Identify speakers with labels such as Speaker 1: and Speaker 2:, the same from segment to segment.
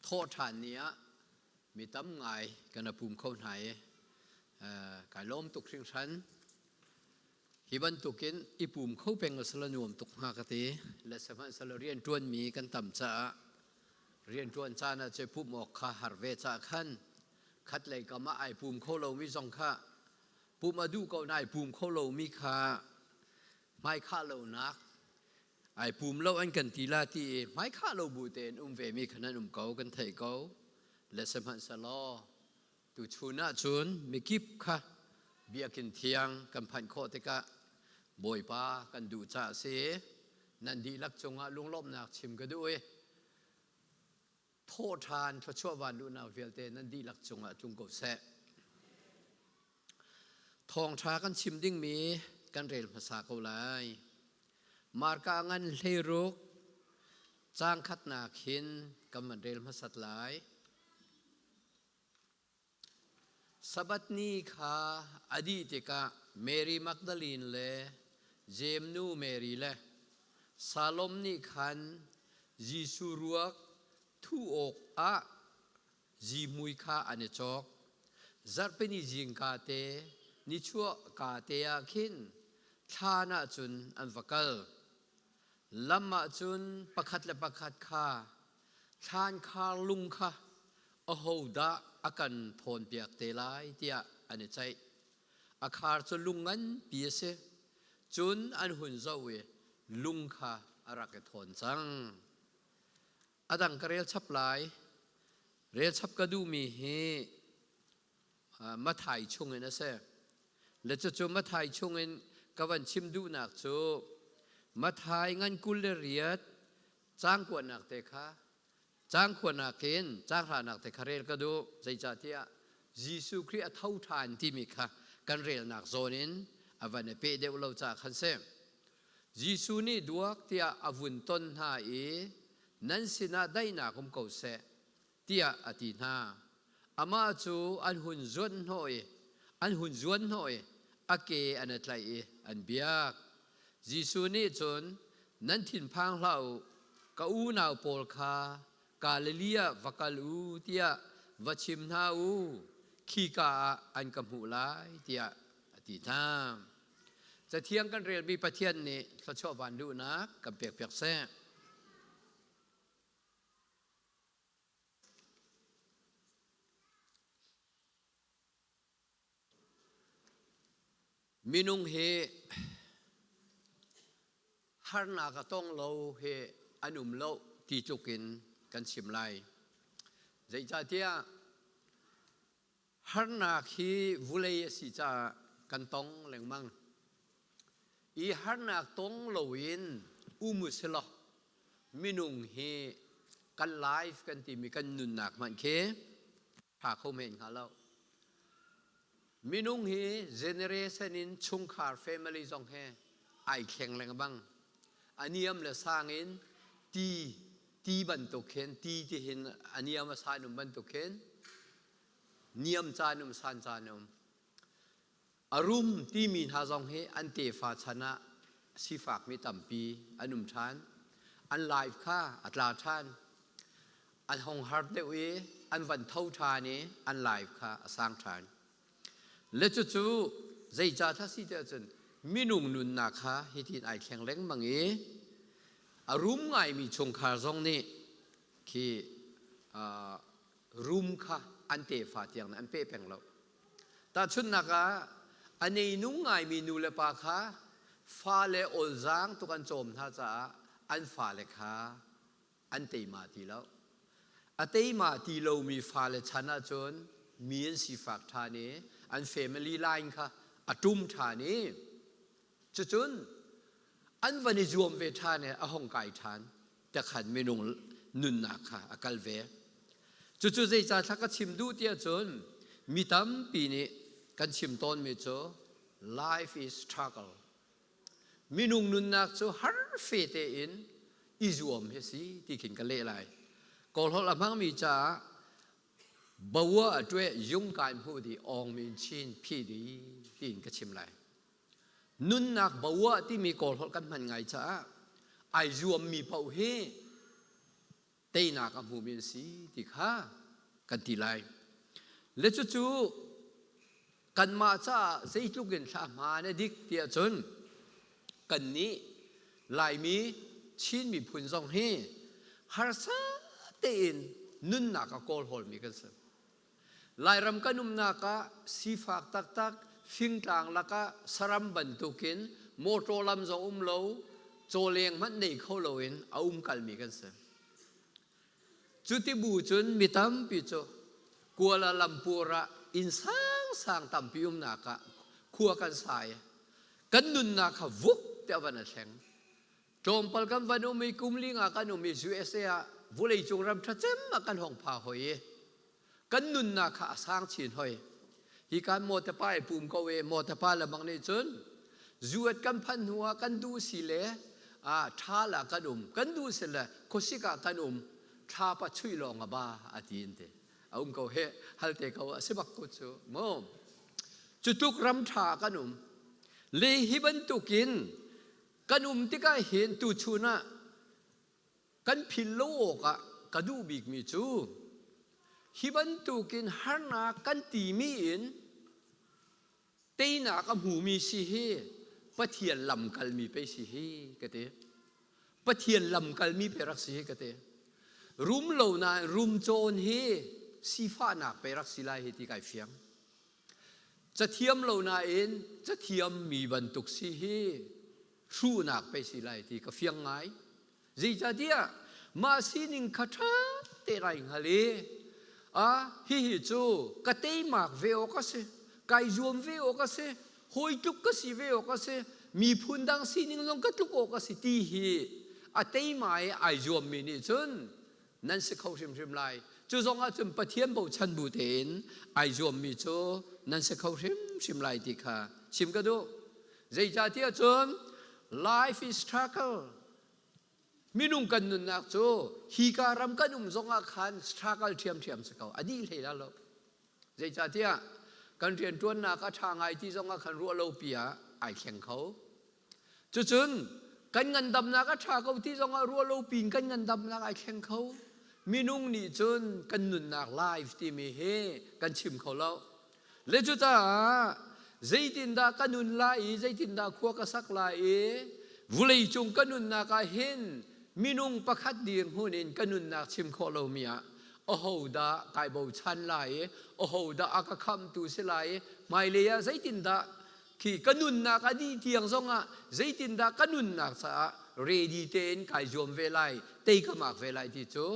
Speaker 1: Thawhṭhan ni ah mi tam ngai kan pum kho hna i kai lawm tuk hringhran. Hi bantukin i pum kho peng sala nuam tuk hnga ka ti. Le sihmanhsehlaw rianṭuanmi kan tam caah rianṭuan caan ah cu pumh awk kha har ve caah khan khatlei kam ah ai pum kho lomi zong kha pumh a duh ko na ai pum kho lomi kha hmaikhah lonak ai pum lo an kan ti la ti i hmaikhah lo bu tein um ve mi kha nan um ko kan theih ko. Le sihmanhsehlaw tuchun ahcun mikip kha biakinn thiang kan phanh khawh tikah Bawipa kan duh caah a si. Nan dihlak cungah lunglawmhnak chim ka duh i thawhṭhan thluachuah van luhnak vialte nan dihlak cungah tlung ko seh. Thawngṭha kan chim dingmi kan rel hmasa ko lai. Marka ngan 16 caang khatnak hin kan van rel hmasat lai. Sabbath ni kha a dih tikah Mary Magdalene le Jeim nu Mary le Salom nih khan Jesuh ruak thuh awkah zihmui kha an i cawk. Zarhpini zingka te, nichuah ka te ah khin thlan ah cun an va kal. Lam ah cun pakhat le pakhat kha thlan khar lung kha ahodah a kan thawnpiak te lai tiah an i ceih. A khar cu lung nganpi a si. Cun an hun zoh i lung kha a rak i thawn cang. A dang ka rel chap lai. Rel chap ka duhmi hi Mathai chungin a si. Le cucu Mathai chungin ka van chim duhnak cu Mathai ngan 28 caang kuatnak te kha caang khuanak in caang hranak te kha rel ka duh. Zeicahtiah Jesuh Khrih a tho ṭhan timi kha kan relnak zawn in a van i peh deuh lo caah khan si. Jesuh nih duak tiah a vun ton hna i nan sinah daihnak um ko seh tiah a ti hna. Amah cu an hun zuanhnawh i an hun zuanhnawh i a ke an i tlaih i an biak. Jesuh nih cun nan thinphang hlah u, ka unau pawl kha Galilee ah va kal u tiah va chim hna u, khika ah an ka hmuh lai tiah a ti hna. Cathiang kan relmi Pathian nih thluachuah van luhnak kan pekpiak seh. Minung hi harnak a tong lo hi an um lo ti tluk in kan chim lai. Zeicahtiah harnak hi vulei a si caah kan tong lengmang. I harnak tong loin um u silaw minung hi kan life kan timi kan nunnak hmanh khi ṭha kho men hnga lo. Minung hi generation in chungkhar family zong he ai thleng lengmang. A niam le sang in ti ti bantuk hin ti ti hin a niam a san um bantuk hin niam caan um san caan um. A rum timi hna zong hi an tefa chan ah sifakmi tampi an um ṭhan. An life kha a tla ṭhan. An hong har deuh i an van tho ṭhan i an life kha a sang ṭhan. Le cucu zeicah thla si tiah cun minung nunnak kha hitin ai thleng lengmang i a rum ngaimi chungkhar zong nih khi rum kha an tefa tiang an pe peng lo. Tahchunhnak ah, a neinung ngaimi nu le pa kha fale olzaang tuk an cawm hna caah an fale kha an teima ti lo. A teima ti lomi fale chan ahcun mi an sifak ṭhan i an family line kha a ṭum ṭhan i cucun an van i zuam ve ṭhan i a hong kai ṭhan takhan minung nunnak kha a kal ve. Cucu zeicah thla ka chim duh tiah cun mi tampi nih kan chim tawnmi cu life is struggle. Minung nunnak cu har fe tein i zuam hi si ti khin ka leh lai. Kawlholh a hmangmi caah bawa a ṭueh yung kai hmuh di awng min chin phi di tiin ka chim lai. Nunnak bawa timi Kawlholh kan hman ngai caah ai zuammi paoh hi Teinak a hmumi an si ti kha kan ti lai. Le cucu kanmah caah zeitluk in thla hmaan a dik tiah cun kannih Laimi Chin miphun zong hi harsa tein nunnak a kawl hawlmi kan si. Lairam kan umnak ah sifak taktak fingtlang lakah saram bantukin mawṭaw lam zong um lo, cawleng hmanh nei kho loin a um kalmi kan si. Cuti bu cun mi tampi cu Kuala Lumpur ah inn sangsang tampi umnak ah khua kan sa i kan nunnak kha vuk tiah van a thleng. Tlawmpal kan van um i kum li nga kan um i USA ah vawleicung ram ṭha cem ah kan hong pha hoi i kan nunnak kha a sang chin hoi. Hi kan mawtepa i pum ko e mawtepa lamang nih cun zuat kan phanh hnu ah kan duh si le ah ṭha la kan um kan duh si le khuasik ah kan um thlapa chuih lawng a ba a ti in te a um ko he halte ko a si bak ko cu mu cu tuk ram ṭha kan um le hi bantukin kan um tikah hin tuchun ah kan phil lo awkah ka duh bikmi cu hi bantukin harnak kan timi in teinak a hmumi si hi Pathian lamkalmi pei si hi ka ti. Pathian lamkalmi pe rak si hi ka ti. Rum lo nain rum cawn hi sifahnak pe rak si lai hi ti kai fiang. Cathiam lo nain cathiam mi bantuk si hi hruhnak pei si lai ti ka fiang ngai. Zeicahtiah mah sining kha ṭha te rai hngal i a hihi cu ka teimak ve awk a si, kai zuam ve awk a si, hawi tluk ka si ve awk a si, miphun dang sining zong ka tluk awk a si ti hi a teima i ai zuammi nih cun nan si kho hrimhrim lai. Cu zong ah cun Pathian bochan bu tein ai zuammi cu nan si kho hrimhrim lai ti kha chim ka duh. Zeicahtiah cun life is struggle. Minung kan nunnak cu hika ram kan um zongah khan struggle ṭhiamṭhiam si ko. A dih hlei la lo. Zeicahtiah kan rianṭuannak a ṭha ngai ti zongah khan ruah lo pi ah ai thleng kho. Cucun kan ngandamnak a ṭha ko ti zongah ruah lo piin kan ngandamnak ai thleng kho. Minung nih cun kan nunnak life timi hi kan chim kho lo. Le cucaah zeitindah ka nun lai i zeitindah khua ka sak lai i vuleicung ka nunnak ah hin minung pakhat dirhmun in ka nunnak chim khawh lomi ah ahodah kai bochan lai i ahodah a ka khamhtu si lai i hmailei ah zeitindah khi ka nunnak a dih tiang zongah zeitindah ka nunnak caah ready tein kai zuam ve lai tei ka mak ve lai ti cu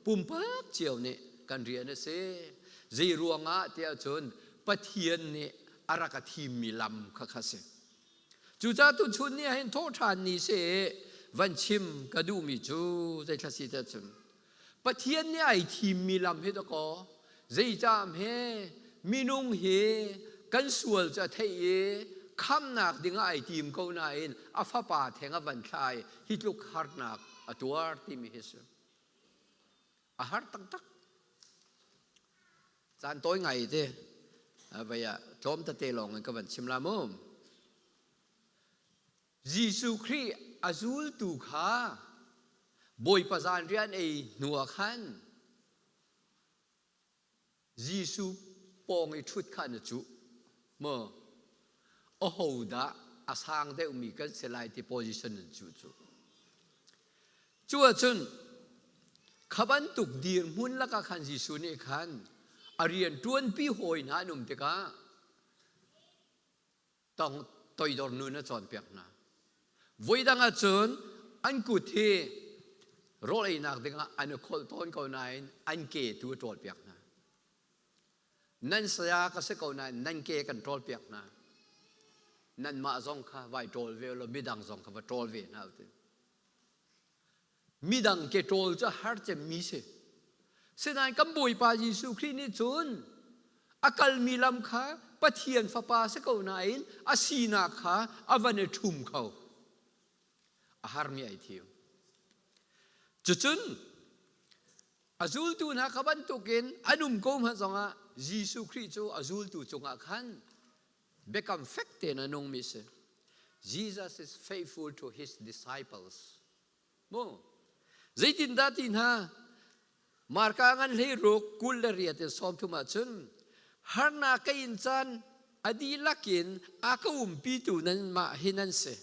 Speaker 1: pumpak cio nih kan rian a si. Zei ruangah tiah cun Pathian nih a rak a thimmi lam kha kha si. Cucaah tuchun ni ah hin thawhṭhan ni si van chim ka duhmi cu zeithla si tiah cun Pathian nih ai thimmi lam hi dakaw zeicah he minung hi kan sual cu a theih i khamnak dingah ai tim ko nain a fapa theng a van thlah i hi tluk harnak a tuar timi hi si. A har taktak. Caan tawi ngai te vei ah tlawm tete lawng in ka van chim la mu. Jesuh Khrih a zultu kha Bawipa zan rian ei hnu ah khan Jesuh pawng i ṭhut kha na cuh maw? Ahodah a sang deuhmi kan si lai ti position in cuh cu. Cu ahcun kha bantuk dirhmun lakah khan Jesuh nih khan a rian ṭuanpi hawi hna an um tikah tong toidor nun a cawnpiak hna. Voidang ahcun an kut hi rawl einak dingah an i kholh tawn ko nain an ke tu a ṭawlpiak hna. Nan saya ka si ko nain nan ke kan ṭawlpiak hna. Nanmah zong kha vai ṭawl ve law midang zong kha va ṭawl ve hna u ti. Midang ke ṭawl cu a har cemmi si. Sinain kan Bawipa Jesuh Khrih nih cun a kalmi lam kha Pathian Fapa si ko nain a sinak kha a van i ṭhum kho. A harmi ai thim. Cucun a zultu hna kha bantukin an um ko hmanh zongah Jesuh Khrih cu a zultu cungah khan biakam fek tein a nungmi si. Jesus is faithful to his disciples. Mu. Zeitindah ti hna? Marka ngan hlei ruk 28 in 30 ah cun harnak ka in caan a dihlak in a ka umpitu nanmah hi nan si.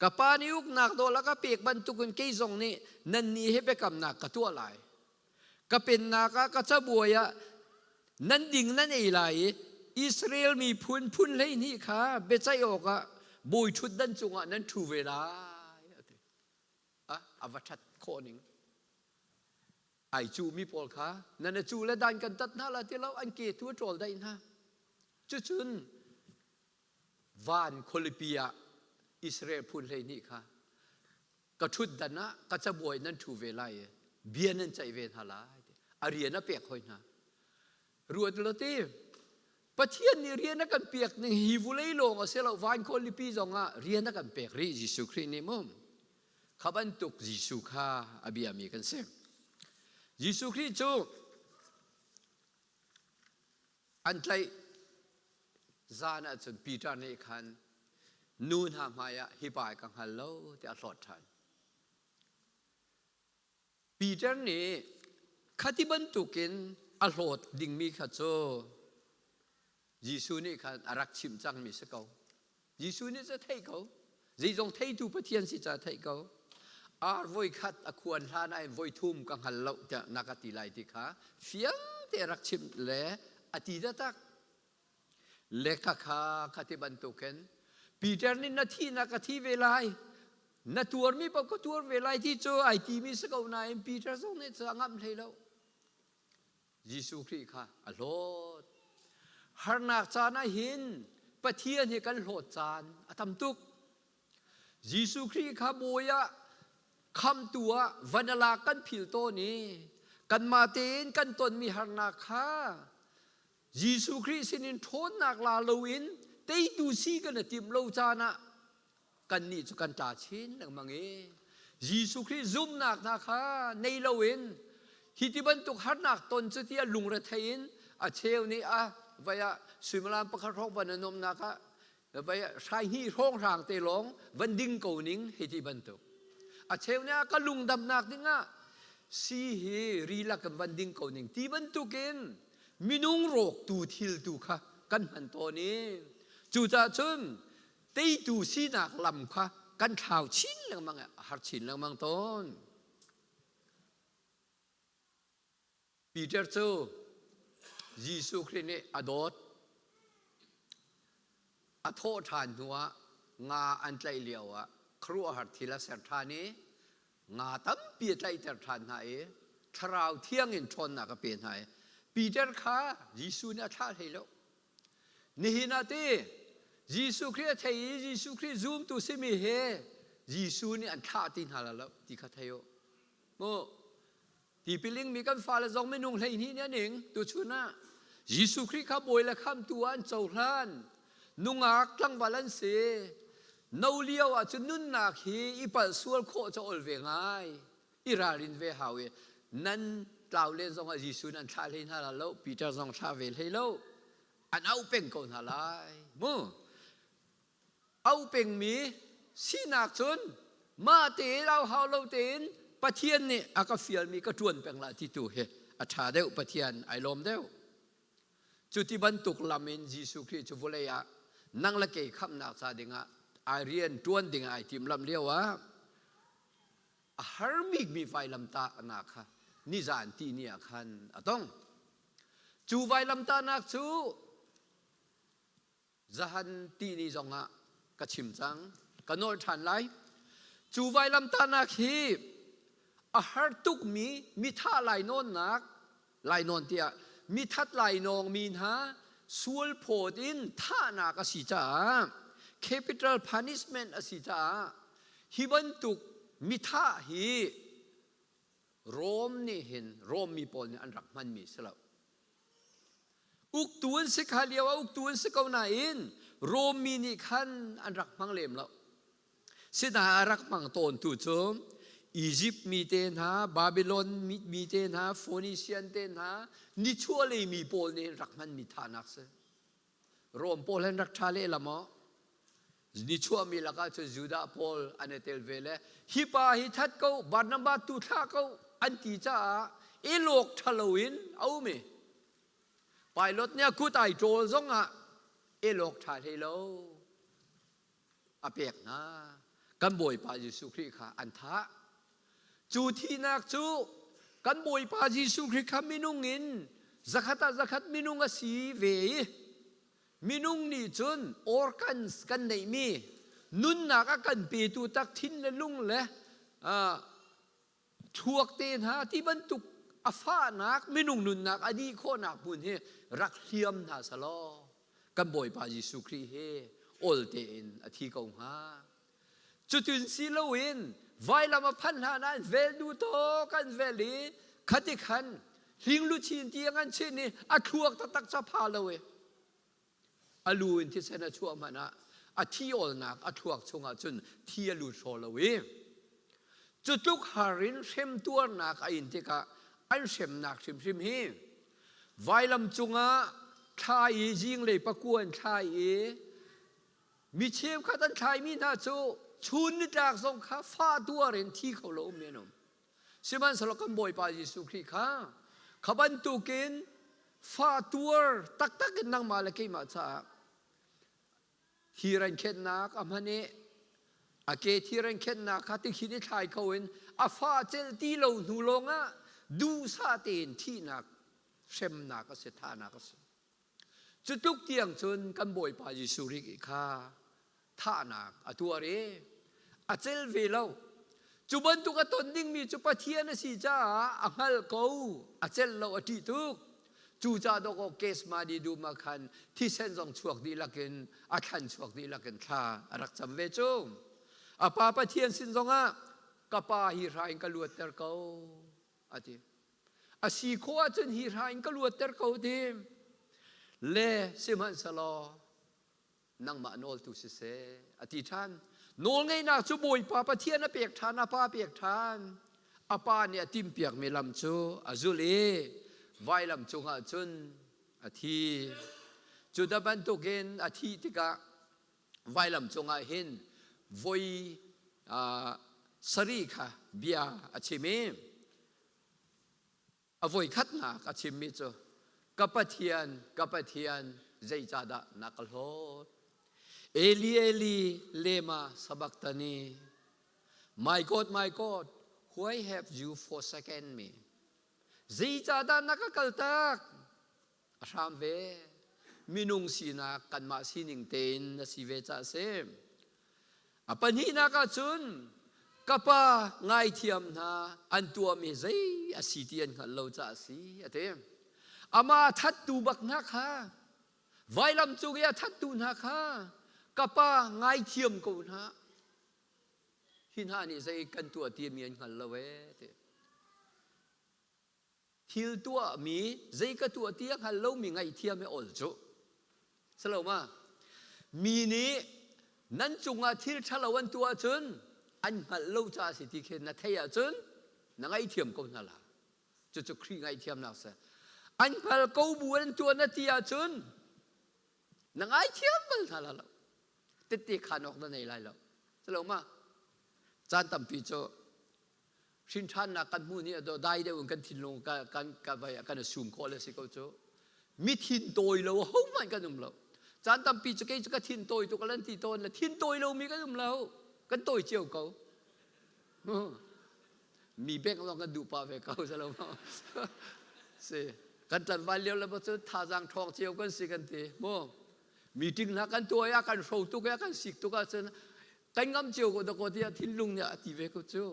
Speaker 1: Ka pa nih uknak nawl a ka pek bantukin kei zong nih nannih he biakamnak ka tuah lai. Ka pennak ah ka cabuai ah nan ding nan ei lai i Israel miphun phun 12 kha biaceih awkah bawi ṭhutdan cungah nan ṭhu ve lai a ti. A va ṭhat khawh ning. Ai cuhmi pawl kha nan a cu le dan kan tat hna la ti lo an ke tu a ṭawl daih hna. Cucun van khualipi ah Israel phun 12 kha ka ṭhutdan ah ka cabuai nan ṭhu ve lai i bia nan ceih ve hna lai a rian a pek hoi hna. Ruat law ti Pathian nih rian a kan pek ning hi vulei lawng a si lo van khualipi zong ah rian a kan pek rih Jesuh Khrih nih mu kha bantuk Jesuh kha a biami kan si. Jesuh Khrih cu an tlaih zan ah cun Peter nih khan nu hna hmaiah hi pa ka hngal lo tiah a hlawt ṭhan. Peter nih khati bantukin a hlawt dingmi kha cu Jesuh nih khan a rak chimh cangmi si ko. Jesuh nih cu theih ko. Zeizong theitu Pathian si ca theih ko. Ar voikhat a khuan hlan ah voi thum ka hngal lo tiah na ka ti lai ti kha fiang te rak chimh le a ti taktak. Le kha kha khati bantukin Peter nih na thihnak ka thi ve lai na tuarmi paoh ka tuar ve lai ti cu ai timi si ko nain Peter zong nih cu a ngamh hlei lo. Jesuh Khrih kha a hlawt. Harnak caan ah hin Pathian hi kan hlawt caan a tam tuk. Jesuh Khrih kha bawi ah khamtu ah van a lak kan phil tawn i kanmah tein kan tonmi harnak kha Jesuh Khrih sinin ṭhawnnak la loin teitu si kan i timh lo caan ah kannih cu kan tla chin lengmang i Jesuh Khrih zumhnak hna kha nei loin hi ti bantuk harnak ton cu tiah lungrethei in a cheu nih a vai ah suimilam pakhat hrawng van a nuamnak ah vai ah hrai hnih hrawng hrang te lawng van ding ko ning hi ti bantuk a cheu nih a ka lungdamnak ding ah si hi ri lak in van ding ko ning ti bantukin minung rawktu thil tu kha kan hman tawn i cucaah cun teitu sinak lam kha kan thlau chin lengmang a har chin lengmang tawn. Peter cu Jesuh Khrih nih a dawt. A thawh ṭhan hnuah nga an tlaih lioah khuaruahhar thil a ser ṭhan i nga tampi a tlaihter ṭhan hna i thlarau thiang in ṭhawnnak a pe hna i Peter kha Jesuh nih a thlah hlei lo. Nihin ah ti Jesuh Khrih a thei i Jesuh Khrih zumtu simi he Jesuh nih an thlah ti hna la lo ti kha thei u. Mu tipiling mi kan fale zong minung 12 nih an ing tuchun ah Jesuh Khrih kha bawi le khamtu ah an cohlan. Nungak tlangval an si. No lio ah cun nunnak hi i palh sual khawh ca ol ve ngai. I ralrin ve hau i nan tlau len zongah Jesuh nan thlah hlei hna la lo Peter zong thlah ve hlei lo an auh peng ko hna lai mu auh pengmi sinak cun mah tein au hau lo tein Pathian nih a ka fialmi ka ṭuan peng la ti tu hi a ṭha deuh Pathian ai lawm deuh cu ti bantuk lam in Jesuh Khrih cu vawlei ah nang le kei khamhnak ca dingah ai rian ṭuan ding ai tim lam lio ah a har bikmi vailamtahnak kha nizan ti ni ah khan a tong. Cu vailamtahnak cu zahan ti ni zongah ka chim cang, ka nawl ṭhan lai. Cu vailamtahnak hi a har tukmi mithah lainawnnak lainawn tiah mithat lainawng mi hna sual phawt in thahnak a si caah capital punishment a si caah hi bantuk mithah hi Rom nih hin Rom mi pawl nih an rak hmanmi si lo. Uktu an si kha lio ah uktu an si ko nain Rom mi nih khan an rak hmang lem lo. Sinain a rak hmang tawntu cu Izipt mi te hna, Babylon mi te hna, Phoenician te hna, nichuahlei mi pawl nih rak hmanmi thahnak si. Rom pawl hen rak ṭha lehlam aw. Nichuahmi lakah cun Judah pawl an i tel ve le hi pa hi that ko, Barnabas tu thlah ko an ti caah i lawk ṭhalo in a um i pilot nih a kut ai ṭawl zongah i lawk ṭha hlei lo. A pek hna. Kan Bawipa Jesuh Khrih kha an thah. Cu thihnak cu kan Bawipa Jesuh Khrih kha minung in zakhat ah zakhat minung a si ve i minung nih cun organs kan neihmi nunnak a kan petu tak thin le lung le thluak te hna ti bantuk a fahnak minung nunnak a dih khawhnak hmun hi rak hliam hna selaw kan Bawipa Jesuh Khrih hi ol tein a thi ko hnga. Cutin si loin vailam a phanh hlan ah an vel duh tawk an vel i khati khan hling luchin tiang an chin i a thluak taktak ca pha lo i a lu in thisen a chuah hmanh ah a thi awlnak a thluak chungah cun thi a lut hraw lo i cu tluk har in hrem tuarnak a in tikah an hremnak hrimhrim hi vailam cungah thla i zinglei pakuan thla i mi cheukhat an thlaimi hna cu chun nitlak zong kha fa tuar in thi kho lo ummi an um. Sihmanhsehlaw kan Bawipa Jesuh Khrih kha kha bantukin fa tuar taktak in nangmah le keimah caah thir an khenhnak a hman i a ke thir an khenhnak kha tikhin i thlai kho in a fa celh ti lo hnu lawngah duhsah tein thihnak hremnak a si thahnak a si. Cu tluk tiang cun kan Bawipa Jesuh Khrih kha thahnak a tuar i a cel ve lo. Cu bantuk a ton dingmi cu Pathian a si caah a hngalh ko, a celh lo, a ṭih tuk. Cucaah dawkaw Kesmadi dum ah khan thisen zong chuak dihlak in a thlan chuak dihlak in thla a rak cam ve cu. A pa Pathian sin zongah ka pa hi hra in ka luatter ko a ti. A si khawh ahcun hi hra in ka luatter ko ti. Le sihmanhsehlaw nangmah nawltu siseh a ti ṭhan. Nawlngeihnak cu Bawipa Pathian a pek ṭhan, a pa a pek ṭhan. A pa nih a timhpiakmi lam cu a zulh i vailam cungah cun a thi. Cu da bantukin a thih tikah vailam cungah hin voi sarih kha bia a chim i a voikhatnak a chimmi cu ka Pathian, ka Pathian, zeicahdah na ka hlawt? Eli, Eli, lema sabachthani? My God, my God, why have you forsaken me? Zeicahdah na ka kaltak? A hram ve. Minung sinak kanmah sining tein na si ve caah si. A pahnihnak ah cun ka pa ngaithiam hna an tuahmi zei a si ti an hngalh lo caah a si a ti. Amah a thattu bak hna kha vailam cung i a thattu hna kha ka pa ngaithiam ko hna. Hi hna nih zei kan tuah timi an hngal lo ee ti. Thil tuahmi zei ka tuah ti a hngal lomi ngaihthiam hi ol cu. Salo ma? Mi nih nan cungah thil ṭhalo an tuah ahcun an hngalh lo caah si ti khi na theih ahcun na ngaihthiam ko hna la. Cucu Khrih ngaihthiamnak si. An hngal ko bu an tuah na ti ahcun na ngaithiam bal hna la lo. Tette khaan awk na nei lai lo. Salo ma? Caan tampi cu hrinṭhannak kan hmuh ni a dai deuh in kan thinlung kan kan kan i sum khawh le si ko cu. Mi thin tawi lo hohmanh kan um lo. Caan tampi cu kei cu ka thin tawi tuk lan ti tawn le thin tawi lomi kan um lo. Kan tawi cio ko. Mi bengh lawng kan duh pah ve ko salo si kan tlanval lio le cu thazaang ṭhawng cio kan si kan ti mu. Meeting hna kan tuah i a kan hro tuk i a kan sik tuk ahcun kan ngam cio ko dakaw tiah thinlung nih a ti ve ko cu.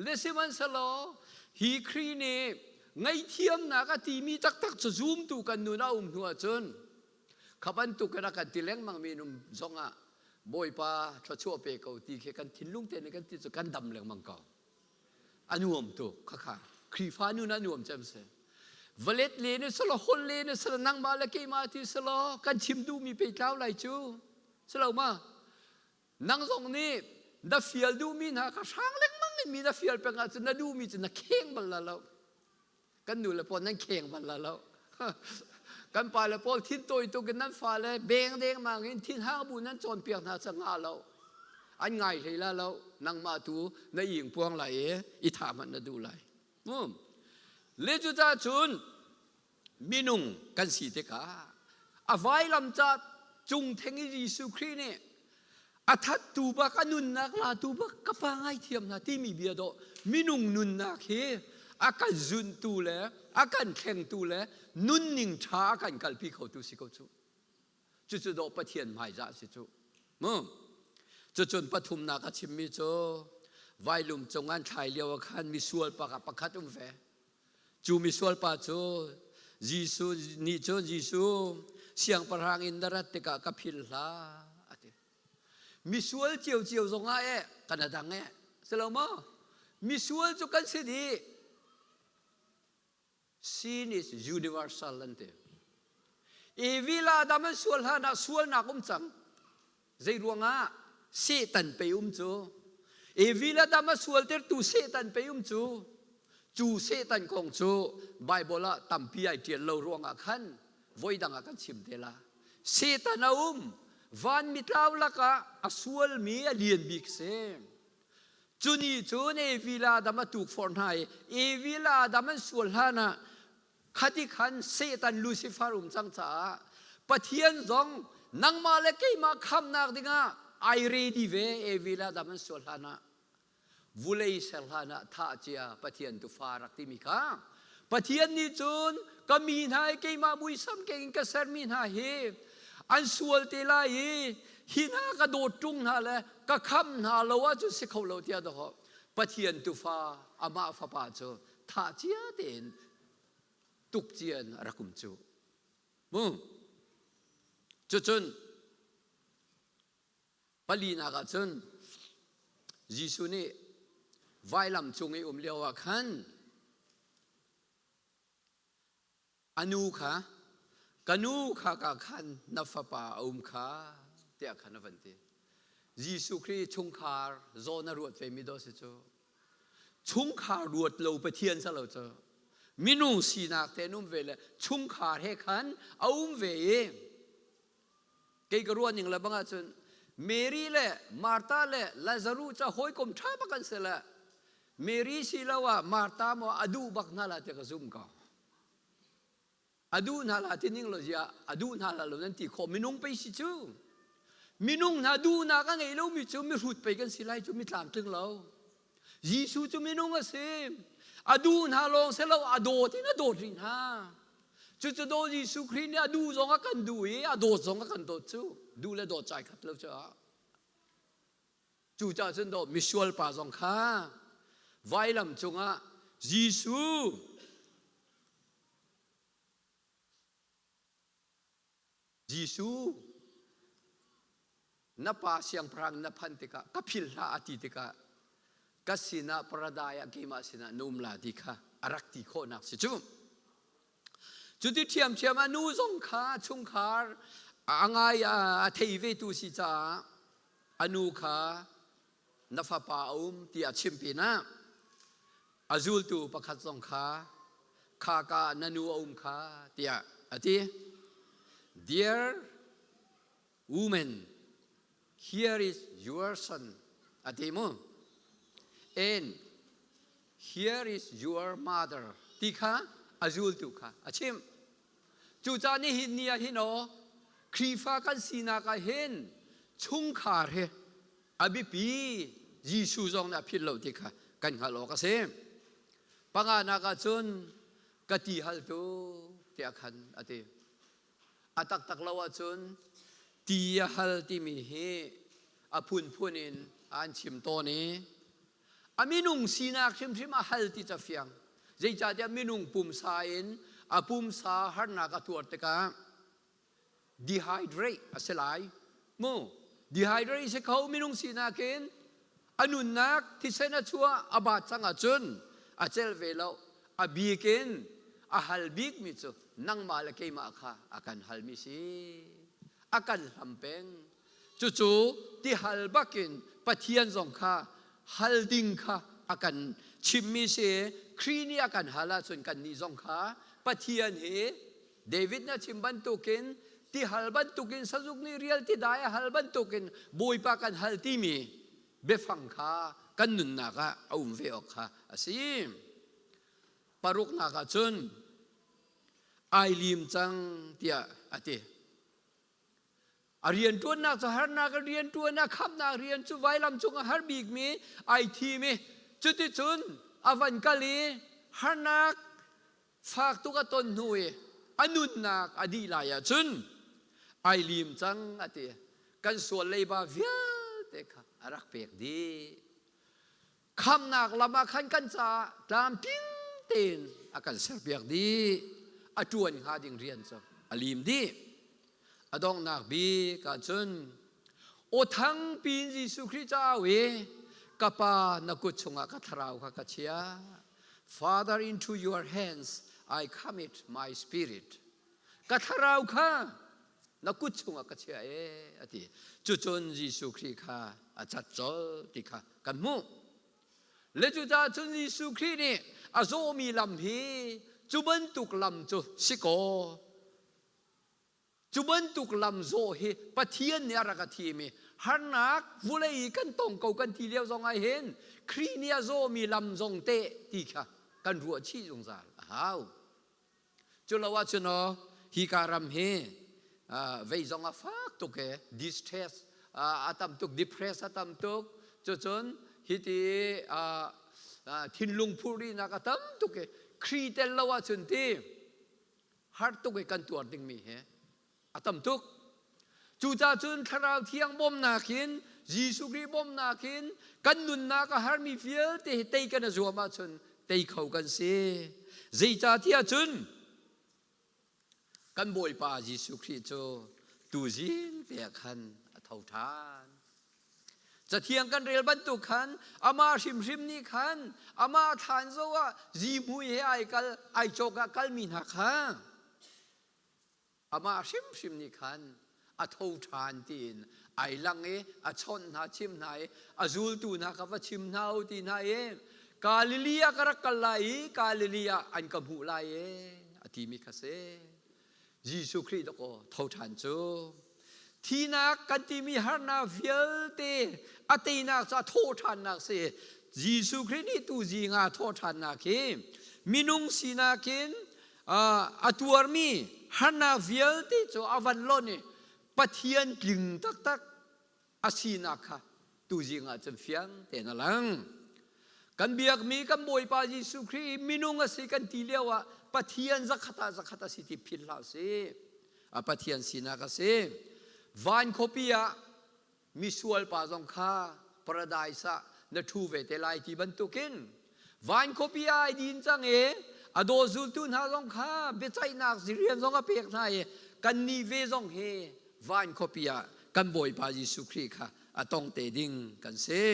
Speaker 1: Le sihmanhsehlaw hi Khrih nih ngaihthiamnak a timi taktak cu zumtu kan nun a um hnu ahcun kha bantuk in a kan ti lengmang mi num zongah Bawipa thluachuah pe ko ti khi kan thinlung te nih kan ti cu kan dam lengmang ko. A nuam tuk khakha. Khrihfa nun a nuam cem si. Valet le ne selaw hol le ne selaw nangmah le keimah ti selaw kan chim duhmi pe tlau lai cu. Selo ma? Nang zong nih na fial duhmi hna kha hrang lengmang in mi na fial peng ahcun na duhmi cu na kheng bal la lo. Kan nu le pawl nan kheng bal la lo. Kan pa le pawl thin tawi tuk in nan fale beng dengmang in thin hang bu nan cawnpiak hna ca nga lo. An ngai hlei la lo. Nangmah tu na ing puang lai i i thah hmanh na duh lai. Le cucaah cun minung kan si tikah a vailam ca cung theng i Jesuh Khrih nih a thattu bak a nunnak latu bak ka pa ngaithiam hna timi bia dawh minung nunnak hi a kan zuntu le a kan thlengtu le nunning ṭha a kan kalpi khotu si ko cu. Cucu dawh Pathian hmaizah si cu. Mu. Cucun pathumnak a chimmi cu vailum cung an thlai lio ah khan misual pa pakhat um ve. Cu misual pa cu Jesuh nih cun Jesuh siangpahrang in na rat tikah ka philh hlah a ti. Misual ciocio zongah eh kan a dang eh si lo maw? Misual cu kan si dih. Sin is universal an ti. Evi le Adam an sual hlan ah sualnak um cang. Zei ruangah Satan pei um cu. Evi le Adam a sualtertu Satan pei um cu. Cu Satan kong cu Bible ah tampi ai ṭial lo ruangah khan voi dang ah kan chim te la. Satan a um. Van mitlau lakah a sualmi a lian bik si. Cu ni cun Evi le Adam a tukforh hna i Evi le Adam an sual hlanah khati khan Satan Lucifer um cang caah Pathian zong nangmah le keimah khamnak dingah ai ready ve Evi le Adam an sual hlanah vulei ser hlanah thah cia Pathian tufa rak timi kha Pathian nih cun ka mi hna i keimah muisam keng in ka sermi hna hi an sual te lai i hi hna ka dawt ṭung hna le ka kham hna lo ahcun si kho lo tiah dawh Pathian tufa amah fapa cu thah cia tein tuk cia in a rak um cu mu cucun Palinak ah cun Jesuh nih vailam cung i um lio ah khan a nu kha ka nu kha ka khan na fapa a um kha tiah khan a van ti. Jesuh Khrih chungkhar zawn a ruat vemi daw si cu. Chungkhar ruat lo Pathian sa lo cu. Minung sinak te an um ve le chungkhar he khan a um ve i Kei ka ruah ning le bang ahcun Mary le Martha le Lazaruh ca hawikom ṭha bak an si le Mary siloah Martha maw a duh bak hna la tiah ka zum ko. A duh hna la ti ning lo zia a duh hna la lo nan ti khawh minung pei si cu. Minung hna duhnak a ngei lomi cu mihrut pei kan si lai cu mi tlamtling lo. Jesuh cu minung a si. A duh hna lawng si lo, a dawt in a dawt rih hna. Cucu daw Jesuh Khrih nih a duh zong a kan duh i a dawt zong a kan dawt cu. Duh le dawt cai khat lo cu. Cucaah cun daw misual pa zong kha vailam cungah Jesuh Jesuh na pa siangpahrang na phanh tikah ka philh hlah a ti tikah ka sinah paradise ah keimah sinah na um la ti kha a rak ti khawhnak si cu. Cuti ṭhiamṭhiam a nu zong kha chungkhar a ngai a thei vetu si caah a nu kha na fapa a um tiah a chimh pinah a zultu pakhat zong kha khaka na nu a um kha tiah a ti. Dear woman, here is your son a ti mu. And here is your mother ti kha a zultu kha a chimh. Cucaah nihin ni ah hin aw Khrihfa kan sinak ah hin chungkhar hi a biapi Jesuh zong nih a philh lo ti kha kan hngalh awk a si. Panganak ah cun ka ti hal tu tiah khan a ti. A taktak lo ahcun ti a hal timi hi a phunphun in an chim tawn i a minung sinak hrimhrim a hal ti ca fiang. Zeicahtiah minung pumsa in a pumsa harnak a tuar tikah dehydrate a si lai. Mu dehydrate si kho minung sinak in a nunnak thisen a chuah a baat cang ahcun a celh ve lo. A bik in a hal bikmi cu nangmah le keimah kha a kan halmi si. A kan hlam peng. Cucu tihal bakin Pathian zong kha hal ding kha a kan chimmi si. Khrih nih a kan hal ahcun kannih zong kha Pathian hi David na chim bantukin tihal bantukin sazuk nih rial tidai a hal bantukin Bawipa kan hal timi biafang kha kan nunnak ah a um ve awk kha a si. Paruknak ah cun ai lim cang tiah a ti. A rianṭuannak cu harnak a rianṭuan a khamnak rian cu vailam cung a har bikmi ai thim i cuticun a van kal i harnak fak tuk a ton hnu i a nunnak a dih lai ahcun ai lim cang a ti. Kan sual leiba vialte kha a rak pek dih. Khamnak lam ah khan kan caah tlamtling tein a kan serpiak dih. A ṭuan hnga ding rian cu a lim dih. A donghnak bik ahcun aw thangpi in Jesuh Khrih ca au i ka Pa na kut chungah ka thlarau kha ka chia. Father, into your hands I commit my spirit. Ka thlarau kha na kut chungah ka chia e a ti. Cucun Jesuh Khrih kha a cat colh ti kha kan hmuh. Le cucaah cun Jesuh Khrih nih a zawhmi lam hi cu bantuk lam cu si kaw cu bantuk lam zawh hi Pathian nih a rak a thim i harnak vulei i kan tong ko kan ti lio zong ah hin Khrih nih a zawhmi lam zong teh ti kha kan ruah chih zungzal a hau. Cu lo ahcun aw hika ram hi vei zong a fak tuk e distress a tam tuk depress a tam tuk cucun hiti thinlung phurrinak a tam tuk i Khrih tel lo ahcun ti har tuk i kan tuar dingmi hi a tam tuk. Cucaah cun Thlarau Thiang bawmnak in Jesuh Khrih bawmnak in kan nunnak a harmi vialte hi tei kan i zuam ahcun tei kho kan si. Zeicahtiah cun kan Bawipa Jesuh Khrih cu tuzing te ah khan a tho ṭhan. Cathiang kan rel bantuk khan amah hrimhrim nih khan amah thlaan zoh ah zihmui he ai kal ai cawk ah kalmi hna kha Amah hrimhrim nih khan a tho ṭhan tiin ai lang i a chawnh hna chim hna i a zultu hna kha va chim hna u ti hna i Galilee ah ka rak kal lai i Galilee ah an ka hmuh lai e a timi kha si. Jesuh Khrih dawkaw tho ṭhan cu thinak kan timi harnak vialte a teinak cu a thawhṭhannak si. Jesuh Khrih nih tu zing ah thawhṭhannak hi minung sinak in a tuarmi harnak vialte cu a van lonh i Pathian tling taktak a sinak kha tuzing ah cun fiang tein a lang. Kan biakmi kan Bawipa Jesuh Khrih minung a si kan ti lio ah Pathian zakhat ah zakhat a si ti philh hlah sih. A Pathian sinak a si. Van khuapi ah misual pa zong kha paradise ah na ṭhu ve te lai ti bantukin van khuapi ah ai din cang i a daw zultu hna zong kha biaceihnak rian zong a pek hna i kannih ve zong hi van khuapi ah kan Bawipa Jesuh Khrih kha a tong te ding kan si.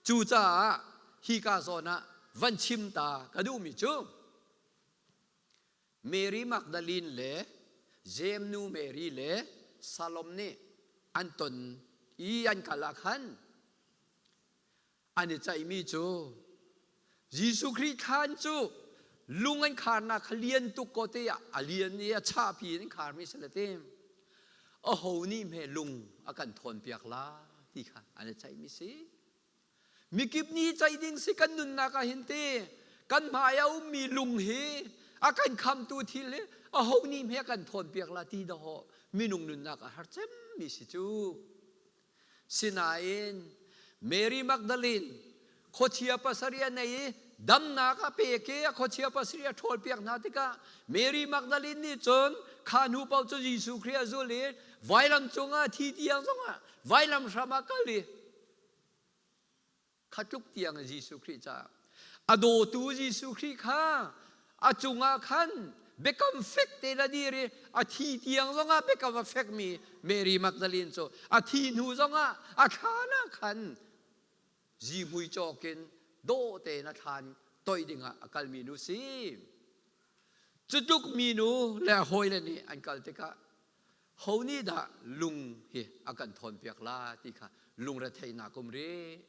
Speaker 1: Cucaah hika zawn ah van chim ta ka duhmi cu Mary Magdalene le Jeim nu Mary le Salom nih an ton i an kal ah khan an i ceihmi cu Jesuh Khrih thlaan cu lung an kharnak kha lian tuk ko te ah a lian i a chahpi in an kharmi si le te aho nih hme lung a kan thawnpiak la ti kha an i ceihmi si. Mikip nih ceih ding si kan nunnak ah hin ti kan hmai a ummi lung hi a kan khamtu thil hi aho nih hme kan thawnpiak la ti dahawh minung nunnak a har cemmi si cu. Sinain Mary Magdalene khuachia pasarih a nei i damnak a pek i a khuachia pasarih a ṭhawlpiak hna tikah Mary Magdalene nih cun kha hnu paoh cu Jesuh Khrih a zul i vailam cungah thi tiang zongah vailam hram ah kal i Kha tluk tiang Jesuh Khrih caah a dawtu Jesuh Khrih kha a cungah khan biakam fek tein a dir i a thi tiang zongah biakam a fekmi Mary Magdalene cu a thi hnu zongah a thlan ah khan zihmui cawk in dawh tein a thlan toih dingah a kalmi nu si. Cu tluk minu le a hawile nih an kal tikah ho nih dah lung hi a kan thawnpiak la ti kha lungretheihnak um rih.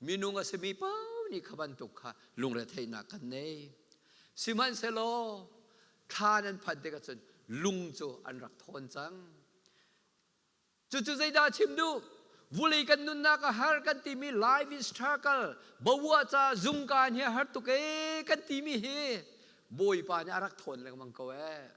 Speaker 1: Minung a simi paoh nih kha bantuk kha lungretheihnak kan nei. Sihmanhsehlaw thlan an phanh tikah cun lung cu an rak thawn cang. Cucu zeidah a chim duh? Vulei kan nunnak a har kan timi life is struggle, bawah ca zungkaan hi a har tuk ee kan timi hi Bawipa nih a rak thawn lengmang ko ee.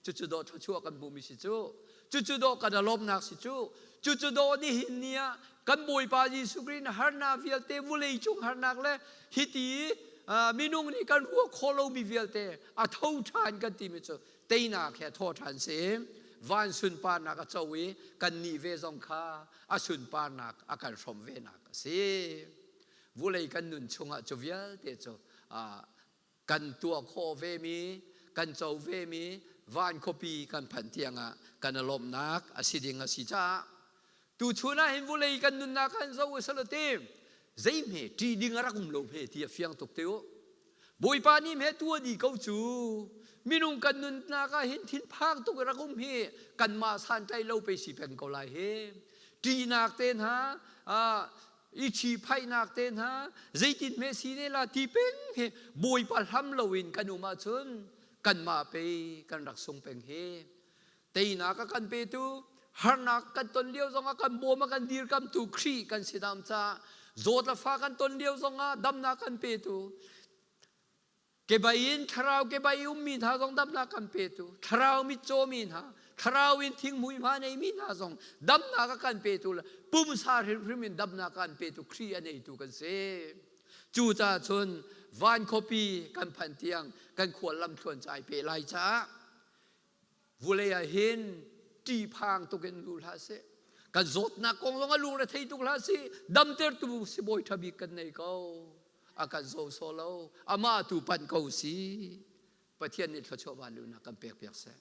Speaker 1: Cucu dawh thluachuah kan hmuhmi si cu. Cucu dawh kan alawmnak si cu. Cucu dawh nihin ni ah kan Bawipa Jesuh Khrih na harnak vialte vulei cung harnak le hiti minung nih kan ruah khawh lomi vialte a tho ṭhan kan timi cu teinak he thaw ṭhan si. Van sunparnak a co i kan nih ve zong kha a sunparnak a kan hrawm venak a si. Vulei kan nun chungah cu vialte cu kan tuah khawh vemi, kan co vemi van khuapi kan phanh tiangah kan i lawmhnak a si ding a si caah tuchun ah hin vulei kan nunnak han zo usalaw zeihme ṭih ding a rak um lo hme ti a fiang tuk te u. Bawipa nih hme tua di ko cu minung kan nunnak ah hin thinphang tuk rak um hi kanmah santlai lo pe si peng ko lai hi. Ṭihnak te hna i ṭhiphaihnak te hna zeitin hme si ne la ti peng hi Bawipa hlam loin kan um ahcun kanmah pei kan rak sung peng hi. Teinak a kan petu, harnak kan ton lio zongah kan bawm a kan dirkamtu Khrih kan si dam caah zawt le fa kan ton lio zongah damnak kan petu, kebai in thlarau kebai ummi hna zong damnak kan petu, thlarau mitcaw mi hna, thlarau in thinghmui hma neimi hna zong damnak a kan petu le pumsa hrimhrim in damnak a kan petu Khrih a neitu kan si. Cucaah cun van khuapi kan phanh tiang kan khual lamthluan cai pe lai caah vulei ah hin ṭihphang tuk in lu hlah sih. Kan zawtnak kong zong a lungre thei tuk hlah sih. Damtertu sibawi ṭha bik kan nei ko. A kan zaw sawh lo. Amah tu panh ko si. Pathian nih thluachuah vanluhnak kan pek piak seh.